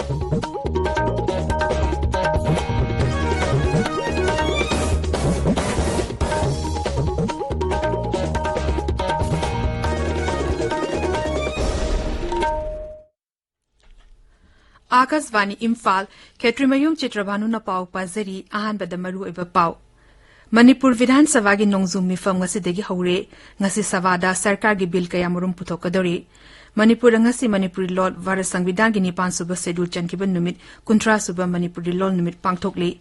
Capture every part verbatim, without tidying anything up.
ꯑꯥꯀꯥꯁꯕꯥꯅꯤ ꯏꯝꯐꯥꯜ, ꯈꯦꯇ꯭ꯔꯤꯃꯌꯨꯝ ꯆꯤꯇ꯭ꯔꯚꯥꯅꯨꯅ ꯄꯥꯎ ꯄꯥꯖꯔꯤ꯫ ꯑꯍꯥꯟꯕꯗ ꯃꯔꯨꯑꯣꯏꯕ ꯄꯥꯎ꯫ ꯃꯅꯤꯄꯨꯔ ꯕꯤꯙꯥꯟ ꯁꯚꯥꯒꯤ ꯅꯣꯡꯖꯨ ꯃꯤꯐꯝ ꯉꯁꯤꯗꯒꯤ ꯍꯧꯔꯦ꯫ ꯉꯁꯤ ꯁꯚꯥꯗ ꯁꯔꯀꯥꯔꯒꯤ ꯕꯤꯜ ꯀꯌꯥꯃꯔꯨꯝ ꯄꯨꯊꯣꯛꯀꯗꯧꯔꯤ꯫ ꯃꯅꯤꯄꯨꯔꯗ ꯉꯁꯤ ꯃꯅꯤꯄꯨꯔꯤ ꯂꯣꯜ ꯚꯥꯔꯠ ꯁꯪꯕꯤꯙꯥꯟꯒꯤ ꯅꯤꯄꯥꯟ ꯁꯨꯕ ꯁꯦꯗꯨꯜ ꯆꯟꯈꯤꯕ ꯅꯨꯃꯤꯠ ꯀꯨꯟꯊ꯭ꯔꯥ ꯁꯨꯕ ꯃꯅꯤꯄꯨꯔꯤ ꯂꯣꯜ ꯅꯨꯃꯤꯠ ꯄꯥꯡꯊꯣꯛꯂꯤ꯫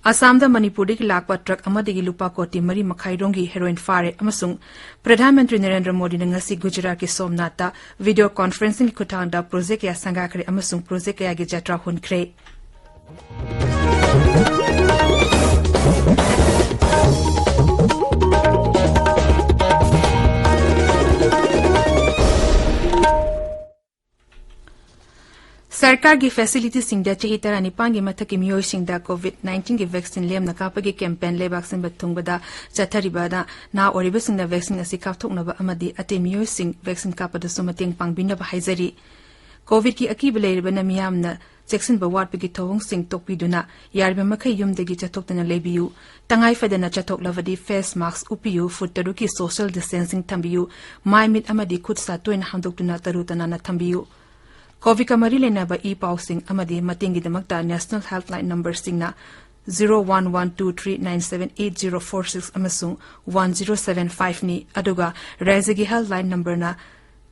ꯑꯁꯥꯝꯗ ꯃꯅꯤꯄꯨꯔꯗꯒꯤ ꯂꯥꯛꯄ ꯇ꯭ꯔꯛ ꯑꯃꯗꯒꯤ ꯂꯨꯄꯥ ꯀꯣꯇꯤ ꯃꯔꯤ ꯃꯈꯥꯏ ꯔꯣꯝꯒꯤ ꯍꯦꯔꯣꯏꯟ ꯐꯥꯔꯦ ꯑꯃꯁꯨꯡ ꯄ꯭ꯔꯙꯥꯟ ꯃꯟꯇ꯭ꯔꯤ ꯅꯔꯦꯟꯗ꯭ꯔ ꯃꯣꯗꯤꯅ ꯉꯁꯤ ꯒꯨꯖꯔꯥꯠꯀꯤ ꯁꯣꯝꯅꯥꯊꯇ ꯚꯤꯗꯤꯑꯣ ꯀꯣꯟꯐꯔꯦꯟꯁꯤꯡꯒꯤ ꯈꯨꯠꯊꯥꯡꯗ ꯄ꯭ꯔꯣꯖꯦꯛ ꯀꯌꯥ ꯁꯪꯒꯥꯈ꯭ꯔꯦ ꯑꯃꯁꯨꯡ ꯄ꯭ꯔꯣꯖꯦꯛ ꯀꯌꯥꯒꯤ ꯖꯇ꯭ꯔꯥ ꯍꯨꯟꯈ꯭ꯔꯦ꯫ ꯁꯔꯀꯥꯔꯒꯤ ꯐꯦꯁꯤꯂꯤꯇꯤꯁꯤꯡꯗ ꯆꯍꯤ ꯇꯔꯥꯅꯤꯄꯥꯟꯒꯤ ꯃꯊꯛꯀꯤ ꯃꯤꯑꯣꯏꯁꯤꯡꯗ ꯀꯣꯚꯤꯗ ꯅꯥꯏꯟꯇꯤꯟꯒꯤ ꯚꯦꯛꯁꯤꯟ ꯂꯦꯝꯅ ꯀꯥꯞꯄꯒꯤ ꯀꯦꯝꯄꯦꯟ ꯂꯩꯕꯥꯛ ꯁꯤꯟꯕ ꯊꯨꯡꯕꯗ ꯆꯠꯊꯔꯤꯕꯅ ꯅꯍꯥ ꯑꯣꯏꯔꯤꯕꯁꯤꯡꯅ ꯚꯦꯛꯁꯤꯟ ꯑꯁꯤ ꯀꯥꯞꯊꯣꯛꯅꯕ ꯑꯃꯗꯤ ꯑꯇꯩ ꯃꯤꯑꯣꯏꯁꯤꯡ ꯚꯦꯛꯁꯤꯟ ꯀꯥꯞꯄꯗꯁꯨ ꯃꯇꯦꯡ ꯄꯥꯡꯕꯤꯅꯕ ꯍꯥꯏꯖꯔꯤ꯫ ꯀꯣꯚꯤꯗꯀꯤ ꯑꯀꯤꯕ ꯂꯩꯔꯕꯅ ꯃꯤꯌꯥꯝꯅ ꯆꯦꯛꯁꯤꯟꯕ ꯋꯥꯠꯄꯒꯤ ꯊꯧꯑꯣꯡꯁꯤꯡ ꯇꯣꯛꯄꯤꯗꯨꯅ ꯌꯥꯔꯤꯕ ꯃꯈꯩ ꯌꯨꯝꯗꯒꯤ ꯆꯠꯊꯣꯛꯇꯅ ꯂꯩꯕꯤꯌꯨ꯫ ꯇꯉꯥꯏ ꯐꯗꯅ ꯆꯠꯊꯣꯛꯂꯕꯗꯤ ꯐꯦꯁ ꯃꯥꯁꯛ ꯎꯞꯄꯤꯌꯨ, ꯐꯨꯠ ꯇꯔꯨꯛꯀꯤ ꯁꯣꯁꯤꯌꯦꯜ ꯗꯤꯁꯇꯦꯟꯁꯤꯡ ꯊꯝꯕꯤꯌꯨ, ꯃꯥꯏ ꯃꯤꯠ ꯑꯃꯗꯤ ꯈꯨꯠ ꯁꯥ ꯇꯣꯏꯅ ꯍꯥꯝꯗꯣꯛꯇꯨꯅ ꯇꯔꯨ ꯇꯅꯥꯟꯅ ꯊꯝꯕꯤꯌꯨ꯫ ꯀꯣꯚꯤꯗꯀ ꯃꯔꯤ ꯂꯩꯅꯕ ꯏ ꯄꯥꯎꯁꯤꯡ ꯑꯃꯗꯤ ꯃꯇꯦꯡꯒꯤꯗꯃꯛꯇ ꯅꯦꯁꯅꯦꯜ ꯍꯦꯜꯞꯂꯥꯏꯟ ꯅꯝꯕꯔꯁꯤꯡꯅ zero one one two three nine seven eight zero four six ꯑꯃꯁꯨꯡ ꯋꯥꯟ ꯖꯤꯔꯣ ꯁꯚꯦꯟ ꯐꯥꯏꯚꯅꯤ, ꯑꯗꯨꯒ ꯔꯥꯖ꯭ꯌꯒꯤ ꯍꯦꯜꯞꯂꯥꯏꯟ ꯅꯝꯕꯔꯅ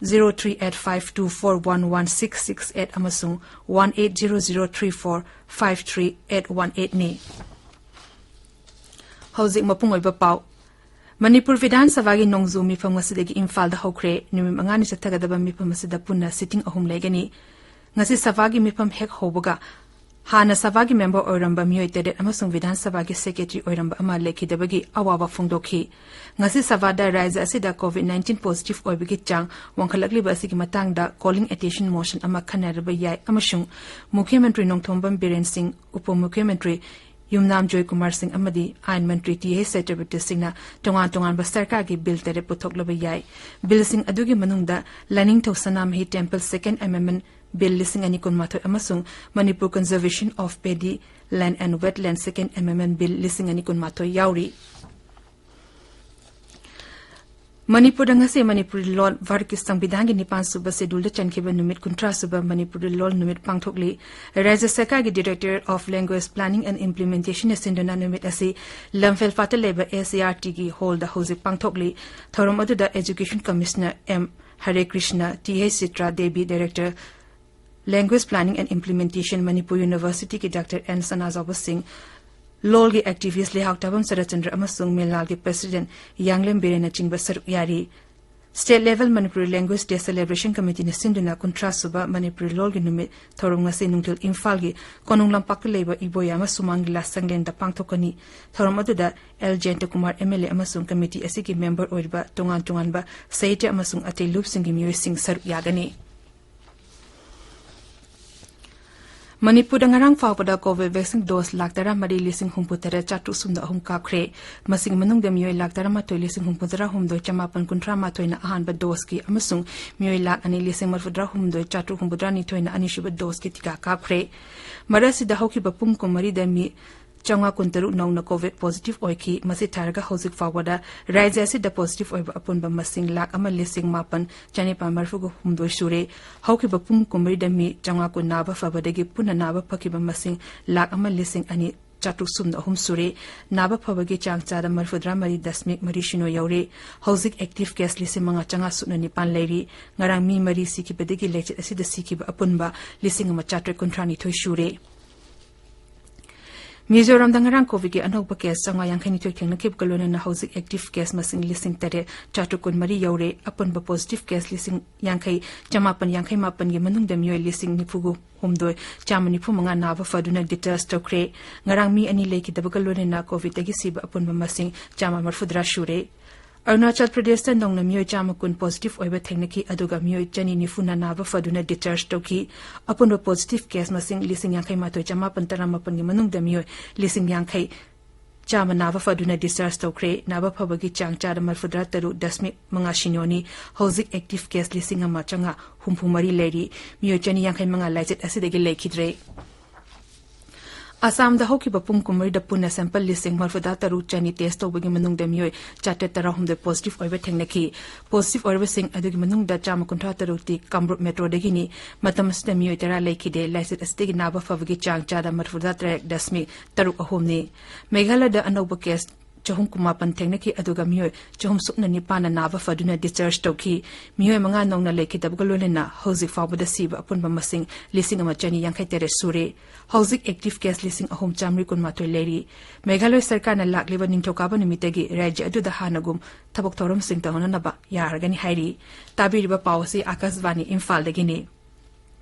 zero three eight five two four one one six six eight ꯑꯃꯁꯨꯡ one eight zero zero three four five three eight one ꯑꯩꯠꯅꯤ꯫ ꯍꯧꯖꯤꯛ ꯃꯄꯨꯡ ꯑꯣꯏꯕ ꯄꯥꯎ꯫ ꯃꯅꯤꯄꯨꯔ ꯕꯤꯙꯥꯟ ꯁꯚꯥꯒꯤ ꯅꯣꯡꯖꯨ ꯃꯤꯐꯝ ꯉꯁꯤꯗꯒꯤ ꯏꯝꯐꯥꯜꯗ ꯍꯧꯈ꯭ꯔꯦ꯫ ꯅꯨꯃꯤꯠ ꯃꯉꯥꯅꯤ ꯆꯠꯊꯒꯗꯕ ꯃꯤꯐꯝ ꯑꯁꯤꯗ ꯄꯨꯟꯅ ꯁꯤꯇꯤꯡ ꯑꯍꯨꯝ ꯂꯩꯒꯅꯤ꯫ ꯉꯁꯤ ꯁꯚꯥꯒꯤ ꯃꯤꯐꯝ ꯍꯦꯛ ꯍꯧꯕꯒ ꯍꯥꯟꯅ ꯁꯚꯥꯒꯤ ꯃꯦꯝꯕꯔ ꯑꯣꯏꯔꯝꯕ ꯃꯤꯑꯣꯏ ꯇꯔꯦꯠ ꯑꯃꯁꯨꯡ ꯕꯤꯙꯥꯟ ꯁꯚꯥꯒꯤ ꯁꯦꯀ꯭ꯔꯦꯇꯔꯤ ꯑꯣꯏꯔꯝꯕ ꯑꯃ ꯂꯩꯈꯤꯗꯕꯒꯤ ꯑꯋꯥꯕ ꯐꯣꯡꯗꯣꯛꯈꯤ꯫ ꯉꯁꯤ ꯁꯚꯥꯗ ꯔꯥꯖ꯭ꯌ ꯑꯁꯤꯗ ꯀꯣꯚꯤꯗ ꯅꯥꯏꯟꯇꯤꯟ ꯄꯣꯖꯤꯇꯤꯚ ꯑꯣꯏꯕꯒꯤ ꯆꯥꯡ ꯋꯥꯡꯈꯠꯂꯛꯂꯤꯕ ꯑꯁꯤꯒꯤ ꯃꯇꯥꯡꯗ ꯀꯣꯂꯤꯡ ꯑꯦꯇꯦꯟꯁꯟ ꯃꯣꯁꯟ ꯑꯃ ꯈꯟꯅꯔꯕ ꯌꯥꯏ ꯑꯃꯁꯨꯡ ꯃꯨꯈ꯭ꯌ ꯃꯟꯇ꯭ꯔꯤ ꯅꯣꯡꯊꯣꯝꯕꯝ ꯕꯤꯔꯦꯟ ꯁꯤꯡ, ꯎꯄ ꯃꯨꯈ꯭ꯌ ꯃꯟꯇ꯭ꯔꯤ ꯌꯨꯝꯅꯥꯝ ꯖꯣꯏꯀꯨꯃꯥꯔ ꯁꯤꯡ ꯑꯃꯗꯤ ꯑꯥꯏꯟ ꯃꯟꯇ꯭ꯔꯤ ꯇꯤ ꯑꯩꯆ ꯁꯇ꯭ꯌꯕ꯭ꯔꯇ ꯁꯤꯡꯅ ꯇꯣꯉꯥꯟ ꯇꯣꯉꯥꯟꯕ ꯁꯔꯀꯥꯔꯒꯤ ꯕꯤꯜ ꯇꯔꯦꯠ ꯄꯨꯊꯣꯛꯂꯕ ꯌꯥꯏ꯫ ꯕꯤꯜꯁꯤꯡ ꯑꯗꯨꯒꯤ ꯃꯅꯨꯡꯗ ꯂꯥꯏꯅꯤꯡꯊꯧ ꯁꯅꯥꯃꯍꯤ ꯇꯦꯝꯄꯜ ꯁꯦꯀꯦꯟꯗ ꯑꯦꯃꯦꯟꯗꯃꯦꯟꯠ Bill ꯂꯤꯁꯤꯡ ꯑꯅꯤ ꯀꯨꯟꯃꯥꯊꯣꯏ ꯑꯃꯁꯨꯡ Manipur Conservation of Paddy Land and Wetland Second Amendment Bill ꯂꯤꯁꯤꯡ ꯑꯅꯤ ꯀꯨꯟꯃꯥꯊꯣꯏ ꯌꯥꯎꯔꯤ꯫ ꯃꯅꯤꯄꯨꯔꯗ ꯉꯁꯤ ꯃꯅꯤꯄꯨꯔꯤ ꯂꯣꯟ ꯚꯥꯔꯠꯀꯤ ꯁꯪꯕꯤꯙꯥꯟꯒꯤ ꯅꯤꯄꯥꯟ ꯁꯨꯕ ꯁꯦꯗꯨꯜꯗ ꯆꯟꯈꯤꯕ ꯅꯨꯃꯤꯠ ꯀꯨꯟꯊ꯭ꯔꯥ ꯁꯨꯕ ꯃꯅꯤꯄꯨꯔꯤ ꯂꯣꯟ ꯅꯨꯃꯤꯠ ꯄꯥꯡꯊꯣꯛꯂꯤ꯫ ꯔꯥꯖ꯭ꯌ ꯁꯔꯀꯥꯔꯒꯤ Directorate of Language Planning and Implementation ꯅ ꯁꯤꯟꯗꯨꯅ ꯅꯨꯃꯤꯠ ꯑꯁꯤ ꯂꯝꯐꯦꯜ ꯄꯥꯠꯇ ꯂꯩꯕ S A R T ꯒꯤ ꯍꯣꯜꯗ ꯍꯧꯖꯤꯛ ꯄꯥꯡꯊꯣꯛꯂꯤ꯫ ꯊꯧꯔꯝ ꯑꯗꯨꯗ Education Commissioner M ꯍꯔꯦ Krishna, T H Chitra Devi, Director, Language Planning and Implementation, Manipur University ꯒꯤ Doctor N ꯁꯅꯥꯖꯥꯎꯕ ꯁꯤꯡ, ꯂꯣꯜꯒꯤ activist ꯂꯩꯍꯥꯎ ꯇꯥꯕꯝ ꯁꯔꯠꯆꯟꯗ꯭ꯔ ꯑꯃꯁꯨꯡ ꯃꯦꯂꯥꯜꯒꯤ President ꯌꯥꯡꯂꯦꯝ ꯕꯤꯔꯦꯟꯅꯆꯤꯡꯕ ꯁꯔꯨꯛ ꯌꯥꯔꯤ꯫ State Level Manipuri Language Day Celebration Committee ꯅ ꯁꯤꯟꯗꯨꯅ ꯀꯨꯟꯊ꯭ꯔꯥ ꯁꯨꯕ ꯃꯅꯤꯄꯨꯔꯤ ꯂꯣꯜꯒꯤ ꯅꯨꯃꯤꯠ ꯊꯧꯔꯝ ꯉꯁꯤ ꯅꯨꯡꯊꯤꯜ ꯏꯝꯐꯥꯜꯒꯤ ꯀꯣꯅꯨꯡ ꯂꯝꯄꯥꯛꯇ ꯂꯩꯕ ꯏꯕꯣꯌꯥꯃ ꯁꯨꯃꯥꯡꯒꯤ ꯂꯥꯁꯪꯂꯦꯟꯗ ꯄꯥꯡꯊꯣꯛꯀꯅꯤ꯫ ꯊꯧꯔꯝ ꯑꯗꯨꯗ L ꯖꯌꯟꯇꯀꯨꯃꯥꯔ M L A ꯑꯃꯁꯨꯡ committee ꯑꯁꯤꯒꯤ member ꯑꯣꯏꯔꯤꯕ ꯇꯣꯉꯥꯟ ꯇꯣꯉꯥꯟꯕ ꯁꯥꯍꯤꯇ꯭ꯌ ꯑꯃꯁꯨꯡ ꯑꯇꯩ ꯂꯨꯞꯁꯤꯡꯒꯤ ꯃꯤꯑꯣꯏꯁꯤꯡ ꯁꯔꯨꯛ ꯌꯥꯒꯅꯤ꯫ ꯃꯅꯤꯄꯨꯔꯗ ꯉꯔꯥꯡ ꯐꯥꯎꯕꯗ COVID vaccine dose ꯂꯥꯈ ꯇꯔꯥꯃꯔꯤ ꯂꯤꯁꯤꯡ ꯍꯨꯝꯐꯨ ꯇꯔꯦꯠ ꯆꯥꯇ꯭ꯔꯨꯛ ꯁꯨꯞꯅ ꯑꯍꯨꯝ ꯀꯥꯞꯈ꯭ꯔꯦ꯫ ꯃꯁꯤꯒꯤ ꯃꯅꯨꯡꯗ ꯃꯤꯑꯣꯏ ꯂꯥꯈ ꯇꯔꯥꯃꯥꯊꯣꯏ ꯂꯤꯁꯤꯡ ꯍꯨꯝꯐꯨ ꯇꯔꯥ ꯍꯨꯝꯗꯣꯏ ꯆꯃꯥꯄꯟ ꯀꯨꯟꯊ꯭ꯔꯥ ꯃꯥꯊꯣꯏꯅ ꯑꯍꯥꯟꯕ dose ꯀꯤ ꯑꯃꯁꯨꯡ ꯃꯤꯑꯣꯏ ꯂꯥꯈ ꯑꯅꯤ ꯂꯤꯁꯤꯡ ꯃꯔꯤꯐꯨ ꯇꯔꯥ ꯍꯨꯝꯗꯣꯏ ꯆꯥꯇ꯭ꯔꯨꯛ ꯍꯨꯝꯐꯨ ꯇꯔꯥ ꯅꯤꯊꯣꯏꯅ ꯑꯅꯤꯁꯨꯕ dose ꯀꯤ ꯇꯤꯀꯥ ꯀꯥꯞꯈ꯭ꯔꯦ꯫ ꯃꯔꯛꯁꯤꯗ ꯍꯧꯈꯤꯕ ꯄꯨꯡ ꯀꯨꯟꯃꯔꯤꯗ ꯃꯤ ꯆꯥꯝꯃꯉꯥ ꯀꯨꯟꯇꯔꯨꯛ ꯅꯧꯅ COVID positive ꯑꯣꯏꯈꯤ꯫ ꯃꯁꯤ ꯊꯥꯔꯒ ꯍꯧꯖꯤꯛ ꯐꯥꯎꯕꯗ ꯔꯥꯖ꯭ꯌ ꯑꯁꯤꯗ positive ꯑꯣꯏꯕ ꯑꯄꯨꯟꯕ ꯃꯁꯤꯡ ꯂꯥꯈ ꯑꯃ ꯂꯤꯁꯤꯡ ꯃꯥꯄꯟ ꯆꯅꯤꯄꯥꯟ ꯃꯔꯤꯐꯨ ꯍꯨꯝꯗꯣꯏ ꯁꯨꯔꯦ꯫ ꯍꯧꯈꯤꯕ ꯄꯨꯡ ꯀꯨꯟꯃꯔꯤꯗ ꯃꯤ ꯆꯥꯝꯃꯉꯥ ꯀꯨꯟ ꯅꯥꯕ ꯐꯕꯗꯒꯤ ꯄꯨꯟꯅ ꯅꯥꯕ ꯐꯈꯤꯕ ꯃꯁꯤꯡ ꯂꯥꯈ ꯑꯃ ꯂꯤꯁꯤꯡ ꯑꯅꯤ ꯆꯥꯇ꯭ꯔꯨꯛ ꯁꯨꯞꯅ ꯑꯍꯨꯝ ꯁꯨꯔꯦ꯫ ꯅꯥꯕ ꯐꯕꯒꯤ ꯆꯥꯡ ꯆꯥꯗ ꯃꯔꯤꯐꯨꯇꯔꯥ ꯃꯔꯤ ꯗꯁꯃꯤꯛ ꯃꯔꯤ ꯁꯤꯅꯣ ꯌꯧꯔꯦ꯫ ꯍꯧꯖꯤꯛ active case ꯂꯤꯁꯤꯡ ꯃꯉꯥ ꯆꯥꯝꯃꯉꯥ ꯁꯨꯞꯅ ꯅꯤꯄꯥꯟ ꯂꯩꯔꯤ꯫ ꯉꯔꯥꯡ ꯃꯤ ꯃꯔꯤ ꯁꯤꯈꯤꯕꯗꯒꯤ ꯂꯩꯆꯠ ꯑꯁꯤꯗ ꯁꯤꯈꯤꯕ ꯑꯄꯨꯟꯕ ꯂꯤꯁꯤꯡ ꯑꯃ ꯆꯥꯇ꯭ꯔꯦꯠ ꯀꯨꯟꯊ꯭ꯔꯥ ꯅꯤꯊꯣꯏ ꯁꯨꯔꯦ꯫ ꯃꯤꯖꯣꯔꯥꯝꯗ ꯉꯔꯥꯡ COVID ꯀꯤ ꯑꯅꯧꯕ case ꯆꯥꯝꯃꯉꯥ ꯌꯥꯡꯈꯩ ꯅꯤꯊꯣꯏ ꯊꯦꯡꯅꯈꯤꯕꯒ ꯂꯣꯏꯅꯅ ꯍꯧꯖꯤꯛ active case ꯃꯁꯤꯡ ꯂꯤꯁꯤꯡ ꯇꯔꯦꯠ ꯆꯥꯇ꯭ꯔꯨꯛ ꯀꯨꯟꯃꯔꯤ ꯌꯧꯔꯦ꯫ ꯑꯄꯨꯟꯕ positive case ꯂꯤꯁꯤꯡ ꯌꯥꯡꯈꯩ ꯆꯃꯥꯄꯟ ꯌꯥꯡꯈꯩ ꯃꯥꯄꯟꯒꯤ ꯃꯅꯨꯡꯗ ꯃꯤꯑꯣꯏ ꯂꯤꯁꯤꯡ ꯅꯤꯐꯨ ꯍꯨꯝꯗꯣꯏ ꯆꯥꯝꯃ ꯅꯤꯐꯨ ꯃꯉꯥ ꯅꯥꯕ ꯐꯗꯨꯅ discharge ꯇꯧꯈ꯭ꯔꯦ꯫ ꯉꯔꯥꯡ ꯃꯤ ꯑꯅꯤ ꯂꯩꯈꯤꯗꯕꯒ ꯂꯣꯏꯅꯅ COVID ꯇꯒꯤ ꯁꯤꯕ ꯑꯄꯨꯟꯕ ꯃꯁꯤꯡ ꯆꯥꯝꯃ ꯃꯔꯤꯐꯨꯇꯔꯥ ꯁꯨꯔꯦ꯫ ꯑꯔꯨꯅꯥꯆꯜ ꯄ꯭ꯔꯗꯦꯁꯇ ꯅꯧꯅ ꯃꯤꯑꯣꯏ ꯆꯥꯝꯃ ꯀꯨꯟ positive ꯑꯣꯏꯕ ꯊꯦꯡꯅꯈꯤ, ꯑꯗꯨꯒ ꯃꯤꯑꯣꯏ ꯆꯅꯤ ꯅꯤꯐꯨꯅ ꯅꯥꯕ ꯐꯗꯨꯅ discharge ꯇꯧꯈꯤ꯫ ꯑꯄꯨꯟꯕ positive case ꯃꯁꯤꯡ ꯂꯤꯁꯤꯡ ꯌꯥꯡꯈꯩ ꯃꯥꯊꯣꯏ ꯆꯃꯥꯄꯟ ꯇꯔꯥꯃꯥꯄꯟꯒꯤ ꯃꯅꯨꯡꯗ ꯃꯤꯑꯣꯏ ꯂꯤꯁꯤꯡ ꯌꯥꯡꯈꯩ ꯆꯥꯝꯃ ꯅꯥꯕ ꯐꯗꯨꯅ discharge ꯇꯧꯈ꯭ꯔꯦ꯫ ꯅꯥꯕ ꯐꯕꯒꯤ ꯆꯥꯡ ꯆꯥꯗ ꯃꯔꯤꯐꯨꯇꯔꯥ ꯇꯔꯨꯛ ꯗꯁꯃꯤꯛ ꯃꯉꯥ ꯁꯤꯅꯣꯅꯤ꯫ ꯍꯧꯖꯤꯛ active case ꯂꯤꯁꯤꯡ ꯑꯃ ꯆꯥꯝꯃꯉꯥ ꯍꯨꯝꯐꯨ ꯃꯔꯤ ꯂꯩꯔꯤ꯫ ꯃꯤꯑꯣꯏ ꯆꯅꯤ ꯌꯥꯡꯈꯩ ꯃꯉꯥ ꯂꯥꯏꯆꯠ ꯑꯁꯤꯗꯒꯤ ꯂꯩꯈꯤꯗ꯭ꯔꯦ꯫ ꯑꯁꯥꯝꯗ ꯍꯧꯈꯤꯕ ꯄꯨꯡ ꯀꯨꯟꯃꯔꯤꯗ ꯄꯨꯟꯅ sample ꯂꯤꯁꯤꯡ ꯃꯔꯤꯐꯨꯇꯔꯥ ꯇꯔꯨꯛ ꯆꯅꯤ test ꯇꯧꯕꯒꯤ ꯃꯅꯨꯡꯗ ꯃꯤꯑꯣꯏ ꯆꯥꯇ꯭ꯔꯦꯠ ꯇꯔꯥꯍꯨꯝꯗꯣꯏ positive ꯑꯣꯏꯕ ꯊꯦꯡꯅꯈꯤ꯫ Positive ꯑꯣꯏꯔꯕꯁꯤꯡ ꯑꯗꯨꯒꯤ ꯃꯅꯨꯡꯗ ꯆꯥꯝꯃ ꯀꯨꯟꯊ꯭ꯔꯥ ꯇꯔꯨꯛꯇꯤ ꯀꯥꯃꯔꯨꯞ metroꯗꯒꯤꯅꯤ꯫ ꯃꯇꯝ ꯑꯁꯤꯗ ꯃꯤꯑꯣꯏ ꯇꯔꯥ ꯂꯩꯈꯤꯗꯦ꯫ ꯂꯥꯏꯆꯠ ꯑꯁꯤꯗꯒꯤ ꯅꯥꯕ ꯐꯕꯒꯤ ꯆꯥꯡ ꯆꯥꯗ ꯃꯔꯤꯐꯨꯇꯔꯥ ꯇꯔꯦꯠ ꯗꯁꯃꯤꯛ ꯇꯔꯨꯛ ꯑꯍꯨꯝꯅꯤ꯫ ꯃꯦꯘꯥꯂꯌꯗ ꯑꯅꯧꯕ case ꯆꯍꯨꯝ ꯀꯨꯟꯃꯥꯄꯟ ꯊꯦꯡꯅꯈꯤ, ꯑꯗꯨꯒ ꯃꯤꯑꯣꯏ ꯆꯍꯨꯝ ꯁꯨꯞꯅ ꯅꯤꯄꯥꯟꯅ ꯅꯥꯕ ꯐꯗꯨꯅ discharge ꯇꯧꯈꯤ꯫ ꯃꯤꯑꯣꯏ ꯃꯉꯥ ꯅꯧꯅ ꯂꯩꯈꯤꯗꯕꯒ ꯂꯣꯏꯅꯅ ꯍꯧꯖꯤꯛ ꯐꯥꯎꯕꯗ ꯁꯤꯕ ꯑꯄꯨꯟꯕ ꯃꯁꯤꯡ ꯂꯤꯁꯤꯡ ꯑꯃ ꯆꯅꯤ ꯌꯥꯡꯈꯩ ꯇꯔꯦꯠ ꯁꯨꯔꯦ꯫ ꯍꯧꯖꯤꯛ active case ꯂꯤꯁꯤꯡ ꯑꯍꯨꯝ ꯆꯥꯃꯔꯤ ꯀꯨꯟꯃꯥꯊꯣꯏ ꯂꯩꯔꯤ꯫ ꯃꯦꯘꯥꯂꯌ ꯁꯔꯀꯥꯔꯅ ꯂꯥꯛꯂꯤꯕ ꯅꯤꯡꯊꯧꯀꯥꯕ ꯅꯨꯃꯤꯠꯇꯒꯤ ꯔꯥꯖ꯭ꯌ ꯑꯗꯨꯗ ꯍꯥꯟꯅꯒꯨꯝ ꯊꯕꯛ ꯊꯧꯔꯝꯁꯤꯡ ꯇꯧꯅꯅꯕ ꯌꯥꯔꯒꯅꯤ ꯍꯥꯏꯔꯤ꯫ ꯇꯥꯕꯤꯔꯤꯕ ꯄꯥꯎ ꯑꯁꯤ ꯑꯥꯀꯥꯁꯕꯥꯅꯤ ꯏꯝꯐꯥꯜꯗꯒꯤꯅꯤ꯫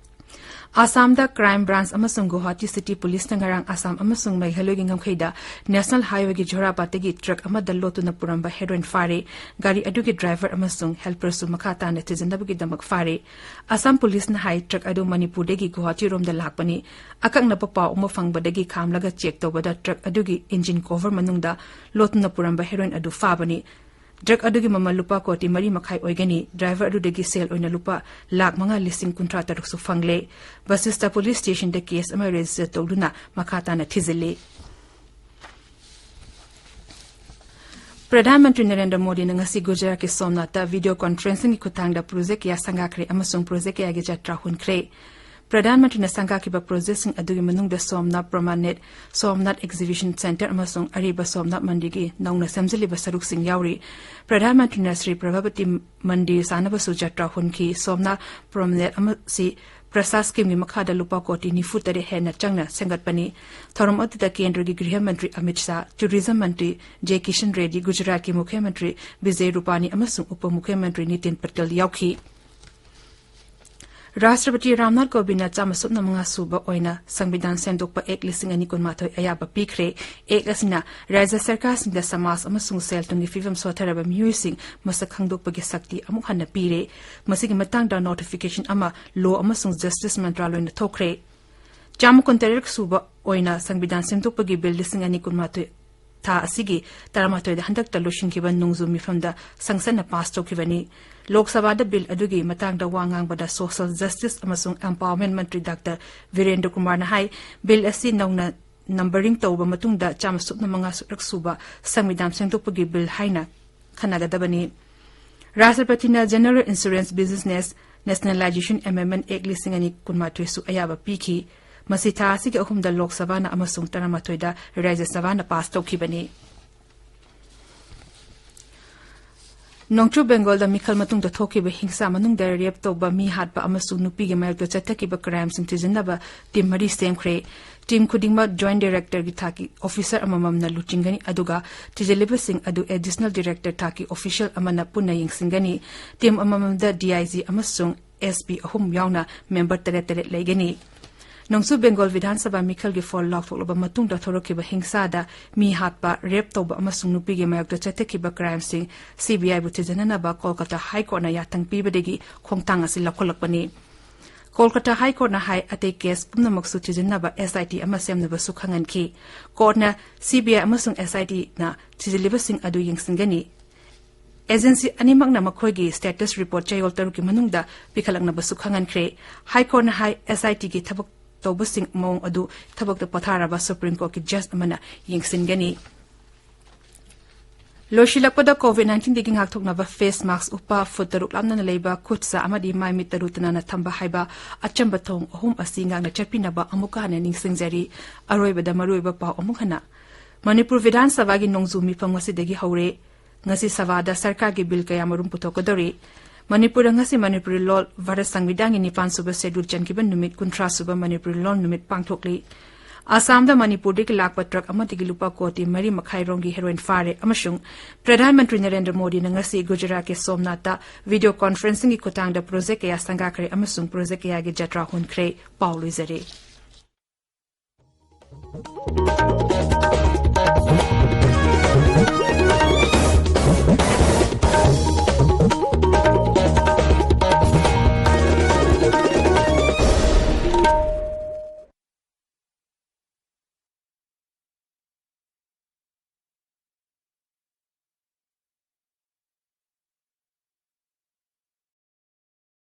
ꯑꯁꯥꯝꯗ Crime Branch ꯑꯃꯁꯨꯡ ꯒꯨꯋꯥꯍꯥꯇꯤ City Policeꯅ ꯉꯔꯥꯡ ꯑꯁꯥꯝ ꯑꯃꯁꯨꯡ ꯃꯦꯘꯥꯂꯌꯒꯤ ꯉꯝꯈꯩꯗ National Highwayꯒꯤ ꯖꯣꯔꯥꯕꯥꯠꯇꯒꯤ truck ꯑꯃꯗ ꯂꯣꯠꯇꯨꯅ ꯄꯨꯔꯝꯕ heroin ꯐꯥꯔꯦ꯫ ꯒꯥꯔꯤ ꯑꯗꯨꯒꯤ driver ꯑꯃꯁꯨꯡ helperꯁꯨ ꯃꯈꯥ ꯇꯥꯅ ꯊꯤꯖꯤꯟꯅꯕꯒꯤꯗꯃꯛ ꯐꯥꯔꯦ꯫ ꯑꯁꯥꯝ Policeꯅ ꯍꯥꯏ, truck ꯑꯗꯨ ꯃꯅꯤꯄꯨꯔꯗꯒꯤ ꯒꯨꯋꯥꯍꯥꯇꯤꯔꯣꯝꯗ ꯂꯥꯛꯄꯅꯤ꯫ ꯑꯀꯛꯅꯕ ꯄꯥꯎ ꯑꯃ ꯐꯪꯕꯗꯒꯤ ꯈꯥꯝꯂꯒ check ꯇꯧꯕꯗ truck ꯑꯗꯨꯒꯤ engine cover ꯃꯅꯨꯡꯗ ꯂꯣꯠꯇꯨꯅ ꯄꯨꯔꯝꯕ heroin ꯑꯗꯨ ꯐꯥꯕꯅꯤ꯫ Drug ꯑꯗꯨꯒꯤ ꯃꯃꯜ ꯂꯨꯄꯥ ꯀꯣꯇꯤ ꯃꯔꯤ ꯃꯈꯥꯏ ꯑꯣꯏꯒꯅꯤ꯫ Driver ꯑꯗꯨꯗꯒꯤ ꯁꯦꯜ ꯑꯣꯏꯅ ꯂꯨꯄꯥ ꯂꯥꯈ ꯃꯉꯥ ꯂꯤꯁꯤꯡ ꯀꯨꯟꯊ꯭ꯔꯥ ꯇꯔꯨꯛꯁꯨ ꯐꯪꯂꯦ꯫ ꯕꯁꯤꯁꯇ Police Stationꯗ case ꯑꯃ register ꯇꯧꯗꯨꯅ ꯃꯈꯥ ꯇꯥꯅ ꯊꯤꯖꯤꯜꯂꯤ꯫ ꯄ꯭ꯔꯙꯥꯟ ꯃꯟꯇ꯭ꯔꯤ ꯅꯔꯦꯟꯗ꯭ꯔ ꯃꯣꯗꯤꯅ ꯉꯁꯤ ꯒꯨꯖꯔꯥꯠꯀꯤ ꯁꯣꯝꯅꯥꯊꯇ video conferencingꯒꯤ ꯈꯨꯠꯊꯥꯡꯗ project ꯀꯌꯥ ꯁꯪꯒꯥꯈ꯭ꯔꯦ ꯑꯃꯁꯨꯡ project ꯀꯌꯥꯒꯤ ꯖꯇ꯭ꯔꯥ ꯍꯨꯟꯈ꯭ꯔꯦ꯫ ꯄ꯭ꯔꯙꯥꯟ ꯃꯟꯇ꯭ꯔꯤꯅ ꯁꯪꯒꯥꯈꯤꯕ projectꯁꯤꯡ ꯑꯗꯨꯒꯤ ꯃꯅꯨꯡꯗ ꯁꯣꯝꯅꯥꯊ ꯄ꯭ꯔꯃꯥꯅꯤꯠ, ꯁꯣꯝꯅꯥꯊ Exhibition Centre ꯑꯃꯁꯨꯡ ꯑꯔꯤꯕ ꯁꯣꯝꯅꯥꯊ ꯃꯟꯗꯤꯔꯒꯤ ꯅꯧꯅ ꯁꯦꯝꯖꯤꯜꯂꯤꯕ ꯁꯔꯨꯛꯁꯤꯡ ꯌꯥꯎꯔꯤ꯫ ꯄ꯭ꯔꯙꯥꯟ ꯃꯟꯇ꯭ꯔꯤꯅ ꯁ꯭ꯔꯤ ꯄ꯭ꯔꯚꯥꯄꯇꯤ ꯃꯟꯗꯤꯔ ꯁꯥꯅꯕꯁꯨ ꯖꯇ꯭ꯔꯥ ꯍꯨꯟꯈꯤ꯫ ꯁꯣꯝꯅꯥꯊ ꯄ꯭ꯔꯃꯥꯅꯤꯠ ꯑꯁꯤ PRASHA schemeꯒꯤ ꯃꯈꯥꯗ ꯂꯨꯄꯥ ꯀꯣꯇꯤ ꯅꯤꯐꯨ ꯇꯔꯦꯠ ꯍꯦꯟꯅ ꯆꯪꯅ ꯁꯦꯝꯒꯠꯄꯅꯤ꯫ ꯊꯧꯔꯝ ꯑꯗꯨꯗ ꯀꯦꯟꯗ꯭ꯔꯒꯤ ꯒ꯭ꯔꯤꯍ ꯃꯟꯇ꯭ꯔꯤ ꯑꯃꯤꯠ ꯁꯥꯍ, tourism ꯃꯟꯇ꯭ꯔꯤ ꯖꯦ ꯀꯤꯁꯟ ꯔꯦꯗꯤ, ꯒꯨꯖꯔꯥꯠꯀꯤ ꯃꯨꯈ꯭ꯌ ꯃꯟꯇ꯭ꯔꯤ ꯕꯤꯖꯦ ꯔꯨꯄꯥꯅꯤ ꯑꯃꯁꯨꯡ ꯎꯄ ꯃꯨꯈ꯭ꯌ ꯃꯟꯇ꯭ꯔꯤ ꯅꯤꯇꯤꯟ ꯄꯇꯦꯜ ꯌꯥꯎꯈꯤ꯫ ꯔꯥꯁꯇ꯭ꯔꯄꯇꯤ ꯔꯥꯝꯅꯥꯊ ꯀꯣꯕꯤꯟꯗꯅ ꯆꯥꯝꯃ ꯁꯨꯞꯅ ꯃꯉꯥ ꯁꯨꯕ ꯑꯣꯏꯅ ꯁꯪꯕꯤꯙꯥꯟ ꯁꯦꯝꯗꯣꯛꯄ ꯑꯦꯛ ꯂꯤꯁꯤꯡ ꯑꯅꯤ ꯀꯨꯟꯃꯥꯊꯣꯏ ꯑꯌꯥꯕ ꯄꯤꯈ꯭ꯔꯦ꯫ ꯑꯦꯛ ꯑꯁꯤꯅ ꯔꯥꯖ꯭ꯌ ꯁꯔꯀꯥꯔꯁꯤꯡꯗ ꯁꯃꯥꯖ ꯑꯃꯁꯨꯡ ꯁꯦꯜ ꯊꯨꯝꯒꯤ ꯐꯤꯕꯝ ꯁꯣꯠꯊꯔꯕ ꯃꯤꯑꯣꯏꯁꯤꯡ ꯃꯁꯛ ꯈꯪꯗꯣꯛꯄꯒꯤ ꯁꯛꯇꯤ ꯑꯃꯨꯛ ꯍꯟꯅ ꯄꯤꯔꯦ꯫ ꯃꯁꯤꯒꯤ ꯃꯇꯥꯡꯗ notification ꯑꯃ Law ꯑꯃꯁꯨꯡ Justice ꯃꯟꯇ꯭ꯔꯥꯂꯣꯏꯅ ꯊꯣꯛꯈ꯭ꯔꯦ꯫ ꯆꯥꯝꯃ ꯀꯨꯟꯇꯔꯦꯠ ꯁꯨꯕ ꯑꯣꯏꯅ ꯁꯪꯕꯤꯙꯥꯟ ꯁꯦꯝꯗꯣꯛꯄꯒꯤ ꯕꯤꯜ ꯂꯤꯁꯤꯡ ꯑꯅꯤ ꯀꯨꯟꯃꯥꯊꯣꯏ ꯊꯥ ꯑꯁꯤꯒꯤ ꯇꯔꯥꯃꯥꯊꯣꯏꯗ ꯍꯟꯗꯛꯇ ꯂꯣꯏꯁꯤꯟꯈꯤꯕ ꯅꯣꯡꯖꯨ ꯃꯤꯐꯝꯗ ꯁꯪꯁꯠꯅ ꯄꯥꯁ ꯇꯧꯈꯤꯕꯅꯤ꯫ ꯂꯣꯛ ꯁꯚꯥꯗ ꯕꯤꯜ ꯑꯗꯨꯒꯤ ꯃꯇꯥꯡꯗ ꯋꯥ ꯉꯥꯡꯕꯗ ꯁꯣꯁꯤꯌꯦꯜ ꯖꯁꯇꯤꯁ ꯑꯃꯁꯨꯡ ꯑꯦꯝꯄꯥꯋꯔꯃꯦꯟ ꯃꯟꯇ꯭ꯔꯤ ꯗꯥꯛꯇꯔ ꯕꯤꯔꯦꯟꯗ꯭ꯔ ꯀꯨꯃꯥꯔꯅ ꯍꯥꯏ, ꯕꯤꯜ ꯑꯁꯤ ꯅꯧꯅ ꯅꯝꯕꯔꯤꯡ ꯇꯧꯕ ꯃꯇꯨꯡꯗ ꯆꯥꯝꯃ ꯁꯨꯞꯅ ꯃꯉꯥ ꯁꯨꯔꯛ ꯁꯨꯕ ꯁꯪꯕꯤꯙꯥꯟ ꯁꯦꯝꯗꯣꯛꯄꯒꯤ ꯕꯤꯜ ꯍꯥꯏꯅ ꯈꯟꯅꯒꯗꯕꯅꯤ꯫ ꯔꯥꯁꯇ꯭ꯔꯄꯇꯤꯅ ꯖꯦꯅꯔꯦꯜ ꯏꯟꯁꯨꯔꯦꯟꯁ ꯕꯤꯖꯤꯅꯦꯁ ꯅꯦꯁꯅꯦꯂꯥꯏꯖꯦꯁꯟ ꯑꯦꯃꯦꯟꯗꯃꯦꯟ ꯑꯦꯛ ꯂꯤꯁꯤꯡ ꯑꯅꯤ ꯀꯨꯟꯃꯥꯊꯣꯏꯁꯨ ꯑꯌꯥꯕ ꯄꯤꯈꯤ꯫ ꯃꯁꯤ ꯊꯥ ꯑꯁꯤꯒꯤ ꯑꯍꯨꯝꯗ ꯂꯣꯛ ꯁꯚꯥꯅ ꯑꯃꯁꯨꯡ ꯇꯔꯥꯃꯥꯊꯣꯏꯗ ꯔꯥꯖ꯭ꯌ ꯁꯚꯥꯅ ꯄꯥꯁ ꯇꯧꯈꯤꯕꯅꯤ꯫ ꯅꯣꯡꯆꯨꯞ ꯕꯦꯡꯒꯣꯜꯗ ꯃꯤꯈꯜ ꯃꯇꯨꯡꯗ ꯊꯣꯛꯈꯤꯕ ꯍꯤꯡꯁꯥ ꯃꯅꯨꯡꯗ ꯔꯦꯞ ꯇꯧꯕ, ꯃꯤ ꯍꯥꯠꯄ ꯑꯃꯁꯨꯡ ꯅꯨꯄꯤꯒꯤ ꯃꯥꯌꯣꯛꯇ ꯆꯠꯊꯈꯤꯕ ꯀ꯭ꯔꯥꯏꯝꯁꯤꯡ ꯊꯤꯖꯤꯟꯅꯕ ꯇꯤꯝ ꯃꯔꯤ ꯁꯦꯝꯈ꯭ꯔꯦ꯫ ꯇꯤꯝ ꯈꯨꯗꯤꯡꯃꯛ ꯖꯣꯏꯟꯠ ꯗꯥꯏꯔꯦꯛꯇꯔꯒꯤ ꯊꯥꯛꯀꯤ ꯑꯣꯐꯤꯁꯥꯔ ꯑꯃꯃꯝꯅ ꯂꯨꯆꯤꯡꯒꯅꯤ, ꯑꯗꯨꯒ ꯊꯤꯖꯤꯜꯂꯤꯕꯁꯤꯡ ꯑꯗꯨ ꯑꯦꯗꯤꯁꯅꯦꯜ ꯗꯥꯏꯔꯦꯛꯇꯔ ꯊꯥꯛꯀꯤ ꯑꯣꯐꯤꯁꯤꯌꯦꯜ ꯑꯃꯅ ꯄꯨꯟꯅ ꯌꯦꯡꯁꯤꯟꯒꯅꯤ꯫ ꯇꯤꯝ ꯑꯃꯃꯝꯗ ꯗꯤꯑꯥꯏꯖꯤ ꯑꯃꯁꯨꯡ ꯑꯦꯁꯄꯤ ꯑꯍꯨꯝ ꯌꯥꯎꯅ ꯃꯦꯝꯕꯔ ꯇꯔꯦꯠ ꯇꯔꯦꯠ ꯂꯩꯒꯅꯤ꯫ ꯅꯣꯡꯆꯨꯞ ꯕꯦꯡꯒꯣꯜ ꯕꯤꯙꯥꯟ ꯁꯚꯥ ꯃꯤꯈꯜꯒꯤ ꯐꯣꯜ ꯂꯥꯎꯊꯣꯛꯂꯕ ꯃꯇꯨꯡꯗ ꯊꯣꯔꯛꯈꯤꯕ ꯍꯤꯡꯁꯥꯗ ꯃꯤ ꯍꯥꯠꯄ, ꯔꯦꯞ ꯇꯧꯕ ꯑꯃꯁꯨꯡ ꯅꯨꯄꯤꯒꯤ ꯃꯥꯌꯣꯛꯇ ꯆꯠꯊꯈꯤꯕ ꯀ꯭ꯔꯥꯏꯝꯁꯤꯡ ꯁꯤꯕꯤꯑꯥꯏꯕꯨ ꯊꯤꯖꯤꯟꯅꯅꯕ ꯀꯣꯜꯀꯇꯥ ꯍꯥꯏ ꯀꯣꯔꯠꯅ ꯌꯥꯊꯪ ꯄꯤꯕꯗꯒꯤ ꯈꯣꯡꯊꯥꯡ ꯑꯁꯤ ꯂꯧꯈꯠꯂꯛꯄꯅꯤ꯫ ꯀꯣꯜꯀꯇꯥ ꯍꯥꯏ ꯀꯣꯔꯠꯅ ꯍꯥꯏ, ꯑꯇꯩ ꯀꯦꯁ ꯄꯨꯝꯅꯃꯛꯁꯨ ꯊꯤꯖꯤꯟꯅꯕ ꯑꯦꯁꯑꯥꯏꯇꯤ ꯑꯃ ꯁꯦꯝꯅꯕꯁꯨ ꯈꯪꯍꯟꯈꯤ꯫ ꯀꯣꯔꯠꯅ ꯁꯤꯕꯤꯑꯥꯏ ꯑꯃꯁꯨꯡ ꯑꯦꯁꯑꯥꯏꯇꯤꯅ ꯊꯤꯖꯤꯜꯂꯤꯕꯁꯤꯡ ꯑꯗꯨ ꯌꯦꯡꯁꯤꯟꯒꯅꯤ꯫ ꯑꯦꯖꯦꯟꯁꯤ ꯑꯅꯤꯃꯛꯅ ꯃꯈꯣꯏꯒꯤ ꯁ꯭ꯇꯦꯇꯁ ꯔꯤꯄꯣꯔꯠ ꯆꯌꯣꯜ ꯇꯔꯨꯛꯀꯤ ꯃꯅꯨꯡꯗ ꯄꯤꯈꯠꯂꯛꯅꯕꯁꯨ ꯈꯪꯍꯟꯈ꯭ꯔꯦ꯫ ꯍꯥꯏ ꯀꯣꯔꯠꯅ ꯍꯥꯏ, ꯑꯦꯁꯑꯥꯏꯇꯤꯒꯤ ꯊꯕꯛ ꯇꯧꯕꯁꯤꯡ ꯃꯑꯣꯡ ꯑꯗꯨ ꯊꯕꯛꯇ ꯄꯣꯊꯥꯔꯕ ꯁꯨꯄ꯭ꯔꯤꯝ ꯀꯣꯔꯠꯀꯤ ꯖꯖ ꯑꯃꯅ ꯌꯦꯡꯁꯤꯟꯒꯅꯤ꯫ ꯂꯣꯏꯁꯤꯜꯂꯛꯄꯗ, ꯀꯣꯚꯤꯗ ꯅꯥꯏꯟꯇꯤꯟꯗꯒꯤ ꯉꯥꯛꯊꯣꯛꯅꯕ ꯐꯦꯁ ꯃꯥꯁꯛ ꯎꯞꯄ, ꯐꯨꯠ ꯇꯔꯨꯛ ꯂꯥꯞꯅꯅ ꯂꯩꯕ, ꯈꯨꯠ ꯁꯥ ꯑꯃꯗꯤ ꯃꯥꯏ ꯃꯤꯠ ꯇꯔꯨ ꯇꯅꯥꯟꯅ ꯊꯝꯕ ꯍꯥꯏꯕ ꯑꯆꯝꯕ ꯊꯧꯑꯣꯡ ꯑꯍꯨꯝ ꯑꯁꯤ ꯉꯥꯛꯅ ꯆꯠꯄꯤꯅꯕ ꯑꯃꯨꯛꯀ ꯍꯟꯅ ꯅꯤꯡꯁꯤꯡꯖꯔꯤ꯫ ꯑꯔꯣꯏꯕꯗ ꯃꯔꯨꯑꯣꯏꯕ ꯄꯥꯎ ꯑꯃꯨꯛ ꯍꯟꯅ꯫ ꯃꯅꯤꯄꯨꯔ ꯕꯤꯙꯥꯟ ꯁꯚꯥꯒꯤ ꯅꯣꯡꯖꯨ ꯃꯤꯐꯝ ꯉꯁꯤꯗꯒꯤ ꯍꯧꯔꯦ꯫ ꯉꯁꯤ ꯁꯚꯥꯗ ꯁꯔꯀꯥꯔꯒꯤ ꯕꯤꯜ ꯀꯌꯥꯃꯔꯨꯝ ꯄꯨꯊꯣꯛꯀꯗꯧꯔꯤ꯫ ꯃꯅꯤꯄꯨꯔꯗ ꯉꯁꯤ ꯃꯅꯤꯄꯨꯔꯤ ꯂꯣꯜ ꯚꯥꯔꯠ ꯁꯪꯕꯤꯙꯥꯟꯒꯤ ꯅꯤꯄꯥꯟ ꯁꯨꯕ ꯁꯦꯗꯨꯜ ꯆꯟꯈꯤꯕ ꯅꯨꯃꯤꯠ ꯀꯨꯟꯊ꯭ꯔꯥ ꯁꯨꯕ ꯃꯅꯤꯄꯨꯔꯤ ꯂꯣꯜ ꯅꯨꯃꯤꯠ ꯄꯥꯡꯊꯣꯛꯂꯤ꯫ ꯑꯁꯥꯝꯗ ꯃꯅꯤꯄꯨꯔꯗꯒꯤ ꯂꯥꯛꯄ ꯇ꯭ꯔꯛ ꯑꯃꯗꯒꯤ ꯂꯨꯄꯥ ꯀꯣꯇꯤ ꯃꯔꯤ ꯃꯈꯥꯏ ꯔꯣꯝꯒꯤ ꯍꯦꯔꯣꯏꯟ ꯐꯥꯔꯦ ꯑꯃꯁꯨꯡ ꯄ꯭ꯔꯙꯥꯟ ꯃꯟꯇ꯭ꯔꯤ ꯅꯔꯦꯟꯗ꯭ꯔ ꯃꯣꯗꯤꯅ ꯉꯁꯤ ꯒꯨꯖꯔꯥꯠꯀꯤ ꯁꯣꯝꯅꯥꯊꯇ ꯚꯤꯗꯤꯑꯣ ꯀꯣꯟꯐꯔꯦꯟꯁꯤꯡꯒꯤ ꯈꯨꯠꯊꯥꯡꯗ ꯄ꯭ꯔꯣꯖꯦꯛ ꯀꯌꯥ ꯁꯪꯒꯥꯈ꯭ꯔꯦ ꯑꯃꯁꯨꯡ ꯄ꯭ꯔꯣꯖꯦꯛ ꯀꯌꯥꯒꯤ ꯖꯇ꯭ꯔꯥ ꯍꯣꯟꯈ꯭ꯔꯦ꯫ ꯄꯥꯎ ꯂꯣꯏꯖꯔꯦ꯫